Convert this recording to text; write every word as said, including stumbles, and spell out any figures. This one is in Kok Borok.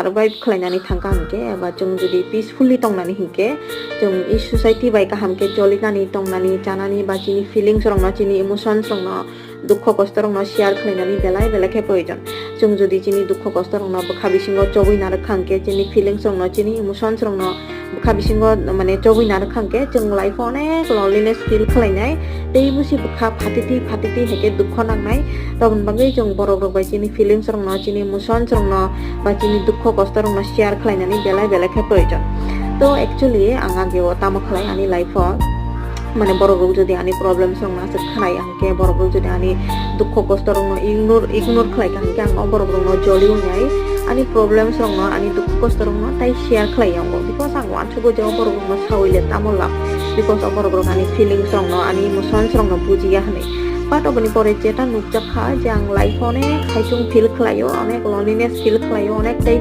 survive khlainani thangkha hinkhe, eba chwng jodi peacefully tongnani hinkhe, chwng e society bai kaham khe cholinani, tongnani, chanani, ba chini feelings rokno, chini emotions rokno, dukho kosto rokno share khlainani belai belai khe proyojon. Chwng jodi chini dukho kosto rokno bwkha bisingo chobwi narwkha hinkhe, chini feelings rokno, chini emotions rokno bwkha bisingo mane chobwi narwkha hinkhe, chwng life o onek loneliness feel khlainai, tei busi bwkha phatiti phatiti hai khe dukho nangnai. Toboni bagwi chwng borok rok bai chini feelings rokno, chini emotions rokno, ba chini dukho kosto rokno share khlainani belai belai khe proyojon. To actually ang ageo tamo khlai ani life o, mane borok rok jodi ani problems rokno aswk khnai, ang khe borok rok jodi ani dukho kosto rokno ignore, ignore khlai kha hinkhe, ang o borok rokno joli wngnai, ani problems rokno, ani dukho kosto rokno tai share khlai wngo, because ang uansukgo je o borok rokno sawi le tamo lab, because o borok rok ani feelings rokno, ani emotions rokno bujiya hinwi. But oboni pore jeta nukjak kha je ang life o onek haichung feel khlaio, onek loneliness feel khlaio, onek tei